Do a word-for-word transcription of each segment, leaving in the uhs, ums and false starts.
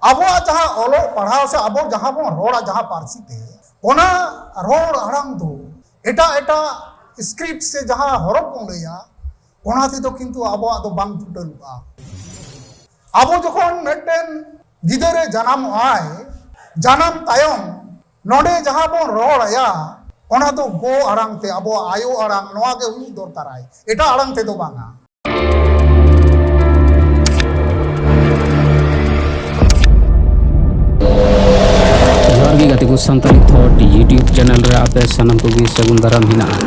ᱟᱵᱚᱣᱟᱜ ᱡᱟᱦᱟᱸ ᱚᱞᱚᱜ ᱯᱟᱲᱦᱟᱣ ᱥᱮ ᱟᱵᱚ ᱡᱟᱦᱟᱸ ᱵᱚᱱ ᱨᱚᱲᱟ ᱡᱟᱦᱟᱸ ᱯᱟᱹᱨᱥᱤ ᱛᱮ, ᱚᱱᱟ ᱨᱚᱲ ᱟᱲᱟᱝ ᱫᱚ ᱮᱴᱟᱜ ᱮᱴᱟᱜ ᱥᱠᱨᱤᱯᱴ ᱥᱮ ᱡᱟᱦᱟᱸ ᱦᱚᱨᱚᱯ ᱵᱚᱱ ᱞᱟᱹᱭᱟ, ᱚᱱᱟ ᱛᱮᱫᱚ ᱠᱤᱱᱛᱩ ᱟᱵᱚᱣᱟᱜ ᱫᱚ ᱵᱟᱝ ᱯᱷᱩᱴᱟᱹᱞᱚᱜᱼᱟ᱾ ᱟᱵᱚ ᱡᱚᱠᱷᱚᱱ ᱢᱤᱫᱴᱮᱱ ᱜᱤᱫᱟᱹᱨᱮ ᱡᱟᱱᱟᱢᱚᱜ ᱟᱭ, ᱡᱟᱱᱟᱢ ᱛᱟᱭᱚᱢ ᱱᱚᱰᱮ ᱡᱟᱦᱟᱸ ᱵᱚᱱ ᱨᱚᱲ ᱟᱭᱟ, ᱚᱱᱟ ᱫᱚ ᱜᱚ ᱟᱲᱟᱝ ᱛᱮ, ᱟᱵᱚᱣᱟᱜ ᱟᱭᱳ ᱟᱲᱟᱝ, ᱱᱚᱣᱟ ᱜᱮ ᱦᱩᱭᱩᱜ ᱫᱚᱨᱠᱟᱨᱟᱭ, ᱮᱴᱟᱜ ᱟᱲᱟᱝ ᱛᱮᱫᱚ ᱵᱟᱝᱟ᱾ ᱡᱚᱦᱟᱨ ᱜᱮ ᱜᱟᱛᱮ ᱠᱚ, ᱥᱟᱱᱛᱟᱲᱤ ᱛᱷᱚᱴ YouTube ᱪᱮᱱᱮᱞ ᱨᱮ ᱟᱯᱮ ᱥᱟᱱᱟᱢ ᱠᱚᱜᱮ ᱥᱟᱹᱜᱩᱱ ᱫᱟᱨᱟᱢ ᱦᱮᱱᱟᱜᱼᱟ᱾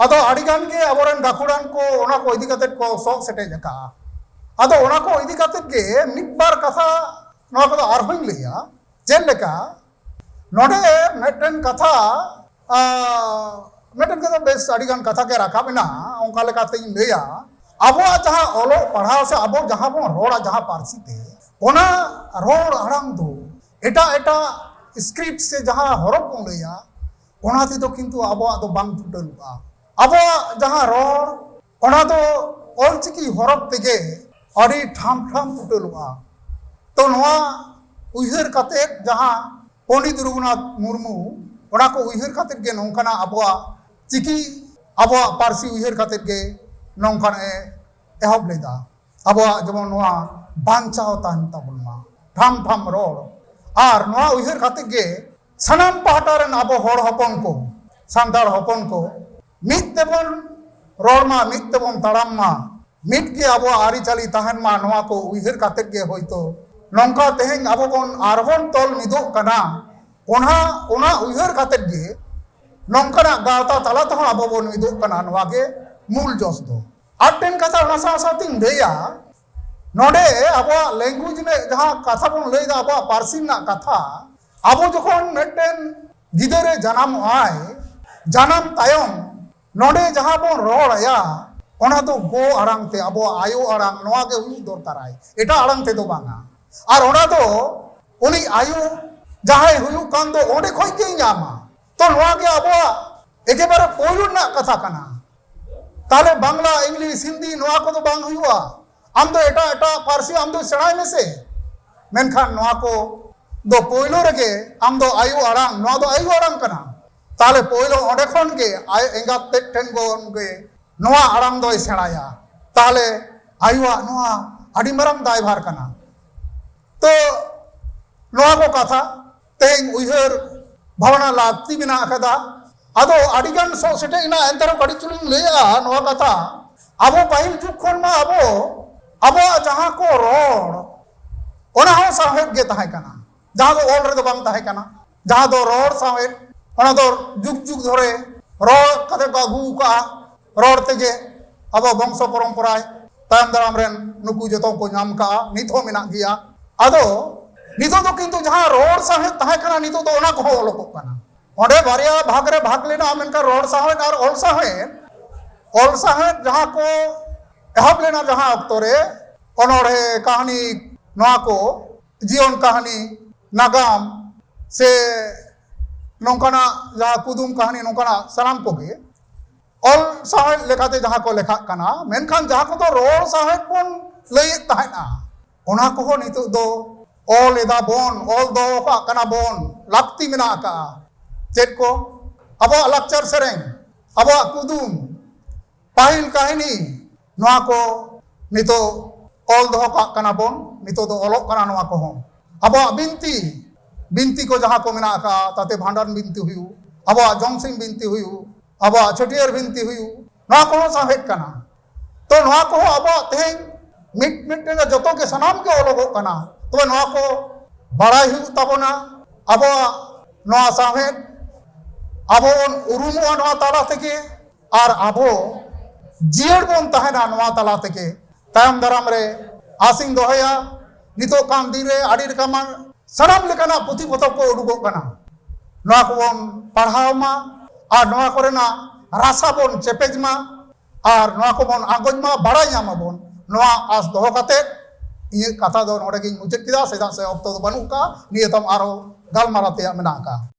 ᱟᱫᱚ ᱟᱹᱰᱤ ᱜᱟᱱ ᱜᱮ ᱟᱵᱚᱨᱮᱱ ᱜᱟᱹᱠᱷᱩᱲᱟᱱ ᱠᱚ ᱚᱱᱟ ᱠᱚ ᱤᱫᱤ ᱠᱟᱛᱮᱫ ᱠᱚ ᱥᱚᱜ ᱥᱮᱴᱮᱡ ᱟᱠᱟᱜᱼᱟ᱾ ᱟᱫᱚ ᱚᱱᱟ ᱠᱚ ᱤᱫᱤ ᱠᱟᱛᱮᱫ ᱜᱮ ᱢᱤᱫ ᱵᱟᱨ ᱠᱟᱛᱷᱟ ᱱᱚᱣᱟ ᱠᱚᱫᱚ ᱟᱨᱦᱚᱸᱧ ᱞᱟᱹᱭᱟ᱾ ᱪᱮᱫ ᱞᱮᱠᱟ ᱱᱚᱰᱮ ᱢᱤᱫᱴᱮᱱ ᱠᱟᱛᱷᱟ, ᱟ, ᱢᱤᱫᱴᱮᱱ ᱠᱟᱛᱷᱟ, ᱵᱮᱥ ᱟᱹᱰᱤ ᱜᱟᱱ ᱠᱟᱛᱷᱟ ᱜᱮ ᱨᱟᱠᱟᱵ ᱮᱱᱟ, ᱚᱱᱠᱟ ᱞᱮᱠᱟᱛᱮᱧ ᱞᱟᱹᱭᱟ, ᱟᱵᱚᱣᱟᱜ ᱡᱟᱦᱟᱸ ᱚᱞᱚᱜ ᱯᱟᱲᱦᱟᱣ ᱥᱮ ᱟᱵᱚ ᱡᱟᱦᱟᱸ ᱵᱚᱱ ᱨᱚᱲᱟ ᱡᱟᱦᱟᱸ ᱯᱟᱹᱨᱥᱤ ᱛᱮ, ᱚᱱᱟ ᱨᱚᱲ ᱟᱲᱟᱝ ᱫᱚ ᱮᱴᱟᱜ ᱮᱴᱟᱜ ᱥᱠᱨᱤᱯᱴ ᱥᱮ ᱡᱟᱦᱟᱸ ᱦᱚᱨᱚᱯ ᱵᱚᱱ ᱞᱟᱹᱭᱟ, ᱚᱱᱟ ᱛᱮᱫᱚ ᱠᱤᱱᱛᱩ ᱟᱵᱚᱣᱟᱜ ᱫᱚ ᱵᱟᱝ ᱯᱷᱩᱴᱟᱹᱞᱚᱜᱼᱟ᱾ ᱟᱵᱚᱣᱟᱜ ᱡᱟᱦᱟᱸ ᱨᱚᱲ, ᱚᱱᱟ ᱫᱚ ᱚᱞᱪᱤᱠᱤ ᱦᱚᱨᱚᱯ ᱛᱮᱜᱮ ᱟᱹᱰᱤ ᱴᱷᱟᱢ ᱴᱷᱟᱢ ᱯᱷᱩᱴᱟᱹᱞᱚᱜᱼᱟ᱾ ᱛᱚ ᱱᱚᱣᱟ ᱩᱭᱦᱟᱹᱨ ᱠᱟᱛᱮᱫ ᱡᱟᱦᱟᱸ ᱯᱚᱱᱰᱤᱛ ᱨᱚᱜᱷᱩᱱᱟᱛᱷ ᱢᱩᱨᱢᱩ ᱚᱱᱟ ᱠᱚ ᱩᱭᱦᱟᱹᱨ ᱠᱟᱛᱮᱫ ᱜᱮ ᱱᱚᱝᱠᱟᱱᱟᱜ ᱟᱵᱚᱣᱟᱜ ᱪᱤᱠᱤ, ᱟᱵᱚᱣᱟᱜ ᱯᱟᱹᱨᱥᱤ ᱩᱭᱦᱟᱹᱨ ᱠᱟᱛᱮᱫ ᱜᱮ ᱱᱚᱝᱠᱟᱱᱟᱜ ᱮ ᱮᱦᱚᱵ ᱞᱮᱫᱟ᱾ ᱟᱵᱚᱣᱟᱜ ᱡᱮᱢᱚᱱ ᱱᱚᱣᱟ ᱵᱟᱧᱪᱟᱣ ᱛᱟᱦᱮᱱ ᱛᱟᱵᱚᱱ ᱢᱟ, ᱴᱷᱟᱢ ᱴᱷᱟᱢ ᱨᱚᱲ᱾ ᱟᱨ ᱱᱚᱣᱟ ᱩᱭᱦᱟᱹᱨ ᱠᱟᱛᱮᱫ ᱜᱮ ᱥᱟᱱᱟᱢ ᱯᱟᱦᱴᱟ ᱨᱮᱱ ᱟᱵᱚ ᱦᱚᱲ ᱦᱚᱯᱚᱱ ᱠᱚ, ᱥᱟᱱᱛᱟᱲ ᱦᱚᱯᱚᱱ ᱠᱚ ᱢᱤᱫ ᱛᱮᱵᱚᱱ ᱨᱚᱲ ᱢᱟ, ᱢᱤᱫ ᱛᱮᱵᱚᱱ ᱛᱟᱲᱟᱢ ᱢᱟ, ᱢᱤᱫ ᱜᱮ ᱟᱵᱚᱣᱟᱜ ᱟᱹᱨᱤᱪᱟᱹᱞᱤ ᱛᱟᱦᱮᱱ ᱢᱟ, ᱱᱚᱣᱟ ᱠᱚ ᱩᱭᱦᱟᱹᱨ ᱠᱟᱛᱮᱫ ᱜᱮ ᱦᱚᱭᱛᱳ ᱱᱚᱝᱠᱟ ᱛᱮᱦᱮᱧ ᱟᱵᱚ ᱵᱚᱱ ᱟᱨᱵᱚᱱ ᱛᱚᱞ ᱢᱤᱫᱚᱜ ᱠᱟᱱᱟ᱾ ᱚᱱᱟ, ᱚᱱᱟ ᱩᱭᱦᱟᱹᱨ ᱠᱟᱛᱮᱫ ᱜᱮ ᱱᱚᱝᱠᱟᱱᱟᱜ ᱜᱟᱶᱛᱟ ᱛᱟᱞᱟ ᱛᱮᱦᱚᱸ ᱟᱵᱚ ᱵᱚᱱ ᱢᱤᱫᱚᱜ ᱠᱟᱱᱟ᱾ ᱱᱚᱣᱟ ᱜᱮ ᱢᱩᱞ ᱡᱚᱥ ᱫᱚ᱾ ᱟᱨ ᱢᱤᱫᱴᱮᱱ ᱠᱟᱛᱷᱟ ᱚᱱᱟ ᱥᱟᱶ ᱥᱟᱶᱛᱮᱧ ᱞᱟᱹᱭᱟ, ᱱᱚᱰᱮ ᱟᱵᱚᱣᱟᱜ language ᱨᱮᱱᱟᱜ ᱡᱟᱦᱟᱸ ᱠᱟᱛᱷᱟ ᱵᱚᱱ ᱞᱟᱹᱭᱫᱟ, ᱟᱵᱚᱣᱟᱜ ᱯᱟᱹᱨᱥᱤ ᱨᱮᱱᱟᱜ ᱠᱟᱛᱷᱟ, ᱟᱵᱚ ᱡᱚᱠᱷᱚᱱ ᱢᱤᱫᱴᱮᱱ ᱜᱤᱫᱟᱹᱨᱮ ᱡᱟᱱᱟᱢᱚᱜ ᱟᱭ, ᱡᱟᱱᱟᱢ ᱛᱟᱭᱚᱢ ᱱᱚᱰᱮ ᱡᱟᱦᱟᱸ ᱵᱚᱱ ᱨᱚᱲ ᱟᱭᱟ, ᱚᱱᱟ ᱫᱚ ᱜᱚ ᱟᱲᱟᱝ ᱛᱮ, ᱟᱵᱚᱣᱟᱜ ᱟᱭᱳ ᱟᱲᱟᱝ, ᱱᱚᱣᱟ ᱜᱮ ᱦᱩᱭᱩᱜ ᱫᱚᱨᱠᱟᱨᱟᱭ, ᱮᱴᱟᱜ ᱟᱲᱟᱝ ᱛᱮᱫᱚ ᱵᱟᱝᱟ᱾ ᱟᱨ ᱚᱱᱟ ᱫᱚ ᱩᱱᱤ ᱟᱭᱳ ᱡᱟᱦᱟᱸᱭ ᱦᱩᱭᱩᱜ ᱠᱟᱱ ᱫᱚ ᱚᱸᱰᱮ ᱠᱷᱚᱡ ᱜᱮᱭ ᱧᱟᱢᱟ᱾ ᱛᱚ ᱱᱚᱣᱟ ᱜᱮ ᱟᱵᱚᱣᱟᱜ ᱮᱠᱮᱵᱟᱨᱮ ᱯᱳᱭᱞᱳ ᱨᱮᱱᱟᱜ ᱠᱟᱛᱷᱟ ᱠᱟᱱᱟ᱾ ᱛᱟᱦᱞᱮ ᱵᱟᱝᱞᱟ, ᱤᱝᱞᱤᱥ, ᱦᱤᱱᱫᱤ ᱱᱚᱣᱟ ᱠᱚᱫᱚ ᱵᱟᱝ ᱦᱩᱭᱩᱜᱼᱟ᱾ ᱟᱢ ᱫᱚ ᱮᱴᱟᱜ ᱮᱴᱟᱜ ᱯᱟᱹᱨᱥᱤ ᱟᱢ ᱫᱚ ᱥᱮᱬᱟᱭ ᱢᱮᱥᱮ, ᱢᱮᱱᱠᱷᱟᱱ ᱱᱚᱣᱟ ᱠᱚ ᱫᱚ ᱯᱳᱭᱞᱳ ᱨᱮᱜᱮ ᱟᱢ ᱫᱚ ᱟᱭᱳ ᱟᱲᱟᱝ, ᱱᱚᱣᱟ ᱫᱚ ᱟᱭᱳ ᱟᱲᱟᱝ ᱠᱟᱱᱟ᱾ ᱛᱟᱦᱞᱮ ᱯᱳᱭᱞᱳ ᱚᱸᱰᱮ ᱠᱷᱚᱱ ᱜᱮ ᱟᱭ ᱮᱸᱜᱟᱛ ᱛᱮᱫ ᱴᱷᱮᱱ ᱠᱷᱚᱱ ᱜᱮ ᱱᱚᱣᱟ ᱟᱲᱟᱝ ᱫᱚᱭ ᱥᱮᱬᱟᱭᱟ᱾ ᱛᱟᱦᱞᱮ ᱟᱭᱳᱣᱟᱜ ᱱᱚᱣᱟ ᱟᱹᱰᱤ ᱢᱟᱨᱟᱝ ᱫᱟᱭᱵᱷᱟᱨ ᱠᱟᱱᱟ᱾ ᱛᱚ ᱱᱚᱣᱟ ᱠᱚ ᱠᱟᱛᱷᱟ ᱛᱮᱦᱮᱧ ᱩᱭᱦᱟᱹᱨ ᱵᱷᱟᱵᱽᱱᱟ ᱞᱟᱹᱠᱛᱤ ᱢᱮᱱᱟᱜ ᱟᱠᱟᱫᱟ᱾ ᱟᱫᱚ ᱟᱹᱰᱤ ᱜᱟᱱ ᱥᱚᱜ ᱥᱮᱴᱮᱡ ᱮᱱᱟ, ᱮᱱᱛᱮ ᱨᱮᱦᱚᱸ ᱠᱟᱹᱴᱤᱡ ᱪᱩᱞᱩᱝ ᱞᱟᱹᱭᱟ ᱱᱚᱣᱟ ᱠᱟᱛᱷᱟ᱾ ᱟᱵᱚ ᱯᱟᱹᱦᱤᱞ ᱡᱩᱜᱽ ᱠᱷᱚᱱ ᱢᱟ ᱟᱵᱚ ᱟᱵᱚᱣᱟᱜ ᱡᱟᱦᱟᱸ ᱠᱚ ᱨᱚᱲ, ᱚᱱᱟ ᱦᱚᱸ ᱥᱟᱶᱦᱮᱫ ᱜᱮ ᱛᱟᱦᱮᱸ ᱠᱟᱱᱟ, ᱡᱟᱦᱟᱸ ᱫᱚ ᱚᱞ ᱨᱮᱫᱚ ᱵᱟᱝ ᱛᱟᱦᱮᱸ ᱠᱟᱱᱟ᱾ ᱡᱟᱦᱟᱸ ᱫᱚ ᱨᱚᱲ ᱥᱟᱶᱦᱮᱫ, ᱚᱱᱟ ᱫᱚ ᱡᱩᱜᱽ ᱡᱩᱜᱽ ᱫᱷᱚᱨᱮ ᱨᱚᱲ ᱠᱟᱛᱮ ᱠᱚ ᱟᱹᱜᱩ ᱟᱠᱟᱫᱼᱟ᱾ ᱨᱚᱲ ᱛᱮᱜᱮ ᱟᱵᱚ ᱵᱚᱝᱥᱚ ᱯᱚᱨᱚᱢᱯᱚᱨᱟᱭ ᱛᱟᱭᱚᱢ ᱫᱟᱨᱟᱢ ᱨᱮᱱ ᱱᱩᱠᱩ ᱡᱚᱛᱚ ᱠᱚ ᱧᱟᱢ ᱠᱟᱜᱼᱟ, ᱱᱤᱛ ᱦᱚᱸ ᱢᱮᱱᱟᱜ ᱜᱮᱭᱟ᱾ ᱟᱫᱚ ᱱᱤᱛᱚᱜ ᱫᱚ ᱠᱤᱱᱛᱩ ᱡᱟᱦᱟᱸ ᱨᱚᱲ ᱥᱟᱶᱦᱮᱫ ᱛᱟᱦᱮᱸ ᱠᱟᱱᱟ, ᱱᱤᱛᱚᱜ ᱫᱚ ᱚᱱᱟ ᱠᱚᱦᱚᱸ ᱚᱞᱚᱜᱚᱜ ᱠᱟᱱᱟ᱾ ᱚᱸᱰᱮ ᱵᱟᱨᱭᱟ ᱵᱷᱟᱜᱽ ᱨᱮ ᱵᱷᱟᱜᱽ ᱞᱮᱱᱟ, ᱢᱮᱱᱠᱷᱟᱱ ᱨᱚᱲ ᱥᱟᱶᱦᱮᱫ ᱟᱨ ᱚᱞ ᱥᱟᱶᱦᱮᱫ, ᱚᱞ ᱥᱟᱶᱦᱮᱫ ᱡᱟᱦᱟᱸ ᱠᱚ ᱮᱦᱚᱵ ᱞᱮᱱᱟ ᱡᱟᱦᱟᱸ ᱚᱠᱛᱚ ᱨᱮ, ᱚᱱᱚᱬᱦᱮ, ᱠᱟᱹᱦᱱᱤ, ᱱᱚᱣᱟ ᱠᱚ, ᱡᱤᱭᱚᱱ ᱠᱟᱹᱦᱱᱤ, ᱱᱟᱜᱟᱢ ᱥᱮ ᱱᱚᱝᱠᱟᱱᱟᱜ ᱡᱟᱦᱟᱸ ᱠᱩᱫᱩᱢ ᱠᱟᱹᱦᱱᱤ, ᱱᱚᱝᱠᱟᱱᱟᱜ ᱥᱟᱱᱟᱢ ᱠᱚᱜᱮ ᱚᱞ ᱥᱟᱶᱦᱮᱫ ᱞᱮᱠᱟᱛᱮ ᱡᱟᱦᱟᱸ ᱠᱚ ᱞᱮᱠᱷᱟᱜ ᱠᱟᱱᱟ, ᱢᱮᱱᱠᱷᱟᱱ ᱡᱟᱦᱟᱸ ᱠᱚᱫᱚ ᱨᱚᱲ ᱥᱟᱶᱦᱮᱫ ᱵᱚᱱ ᱞᱟᱹᱭᱮᱫ ᱛᱟᱦᱮᱸᱫᱼᱟ, ᱚᱱᱟ ᱠᱚᱦᱚᱸ ᱱᱤᱛᱚᱜ ᱫᱚ ᱚᱞ ᱮᱫᱟ ᱵᱚᱱ, ᱚᱞ ᱫᱚᱦᱚ ᱠᱟᱜ ᱠᱟᱱᱟ ᱵᱚᱱ, ᱞᱟᱹᱠᱛᱤ ᱢᱮᱱᱟᱜ ᱟᱠᱟᱫᱼᱟ᱾ ᱪᱮᱫ ᱠᱚ? ᱟᱵᱚᱣᱟᱜ ᱞᱟᱠᱪᱟᱨ ᱥᱮᱨᱮᱧ, ᱟᱵᱚᱣᱟᱜ ᱠᱩᱫᱩᱢ, ᱯᱟᱹᱦᱤᱞ ᱠᱟᱹᱦᱱᱤ, ᱱᱚᱣᱟ ᱠᱚ ᱱᱤᱛᱚᱜ ᱚᱞ ᱫᱚᱦᱚ ᱠᱟᱜ ᱠᱟᱱᱟ ᱵᱚᱱ, ᱱᱤᱛᱚᱜ ᱫᱚ ᱚᱞᱚᱜ ᱠᱟᱱᱟ ᱱᱚᱣᱟ ᱠᱚᱦᱚᱸ᱾ ᱟᱵᱚᱣᱟᱜ ᱵᱤᱱᱛᱤ, ᱵᱤᱱᱛᱤ ᱠᱚ ᱡᱟᱦᱟᱸ ᱠᱚ ᱢᱮᱱᱟᱜ ᱟᱠᱟᱫᱼᱟ, ᱛᱟᱛᱮ ᱵᱷᱟᱸᱰᱟᱱ ᱵᱤᱱᱛᱤ ᱦᱩᱭᱩᱜ, ᱟᱵᱚᱣᱟᱜ ᱡᱚᱢᱥᱤᱢ ᱵᱤᱱᱛᱤ ᱦᱩᱭᱩᱜ, ᱟᱵᱚᱣᱟᱜ ᱪᱷᱟᱹᱴᱭᱟᱹᱨ ᱵᱤᱱᱛᱤ ᱦᱩᱭᱩᱜ, ᱱᱚᱣᱟ ᱠᱚᱦᱚᱸ ᱥᱟᱶᱦᱮᱫ ᱠᱟᱱᱟ᱾ ᱛᱚ ᱱᱚᱣᱟ ᱠᱚᱦᱚᱸ ᱟᱵᱚᱣᱟᱜ ᱛᱮᱦᱮᱧ ᱢᱤᱫ ᱢᱤᱫᱴᱮᱱ ᱨᱮ ᱡᱚᱛᱚ ᱜᱮ ᱥᱟᱱᱟᱢ ᱜᱮ ᱚᱞᱚᱜᱚᱜ ᱠᱟᱱᱟ᱾ ᱛᱚᱵᱮ ᱱᱚᱣᱟ ᱠᱚ ᱵᱟᱲᱟᱭ ᱦᱩᱭᱩᱜ ᱛᱟᱵᱚᱱᱟ᱾ ᱟᱵᱚᱣᱟᱜ ᱱᱚᱣᱟ ᱥᱟᱶᱦᱮᱫ ᱟᱵᱚ ᱵᱚᱱ ᱩᱨᱩᱢᱚᱜᱼᱟ ᱱᱚᱣᱟ ᱛᱟᱞᱟ ᱛᱮᱜᱮ, ᱟᱨ ᱟᱵᱚ ᱡᱤᱭᱟᱹᱲ ᱵᱚᱱ ᱛᱟᱦᱮᱱᱟ ᱱᱚᱣᱟ ᱛᱟᱞᱟ ᱛᱮᱜᱮ᱾ ᱛᱟᱭᱚᱢ ᱫᱟᱨᱟᱢ ᱨᱮ ᱟᱥᱤᱧ ᱫᱚᱦᱚᱭᱟ, ᱱᱤᱛᱚᱜ ᱠᱟᱱ ᱫᱤᱱ ᱨᱮ ᱟᱹᱰᱤ ᱞᱮᱠᱟᱱ ᱥᱟᱱᱟᱢ ᱞᱮᱠᱟᱱᱟᱜ ᱯᱩᱛᱷᱤ ᱯᱚᱛᱚᱵ ᱠᱚ ᱩᱰᱩᱠᱚᱜ ᱠᱟᱱᱟ, ᱱᱚᱣᱟ ᱠᱚᱵᱚᱱ ᱯᱟᱲᱦᱟᱣ ᱢᱟ ᱟᱨ ᱱᱚᱣᱟ ᱠᱚᱨᱮᱱᱟᱜ ᱨᱟᱥᱟ ᱵᱚᱱ ᱪᱮᱯᱮᱡ ᱢᱟ ᱟᱨ ᱱᱚᱣᱟ ᱠᱚᱵᱚᱱ ᱟᱸᱜᱚᱪ ᱢᱟ, ᱵᱟᱲᱟᱭ ᱧᱟᱢ ᱟᱵᱚᱱ᱾ ᱱᱚᱣᱟ ᱟᱥ ᱫᱚᱦᱚ ᱠᱟᱛᱮ ᱤᱧᱟᱹᱜ ᱠᱟᱛᱷᱟ ᱫᱚ ᱱᱚᱰᱮ ᱜᱤᱧ ᱢᱩᱪᱟᱹᱫ ᱠᱮᱫᱟ, ᱪᱮᱫᱟᱜ ᱥᱮ ᱚᱠᱛᱚ ᱫᱚ ᱵᱟᱹᱱᱩᱜ ᱟᱠᱟᱫᱼᱟ᱾ ᱱᱤᱭᱟᱹ ᱛᱟᱭᱚᱢ ᱟᱨᱚ ᱜᱟᱞᱢᱟᱨᱟᱣ ᱛᱮᱭᱟᱜ ᱢᱮᱱᱟᱜ ᱟᱠᱟᱫᱼᱟ᱾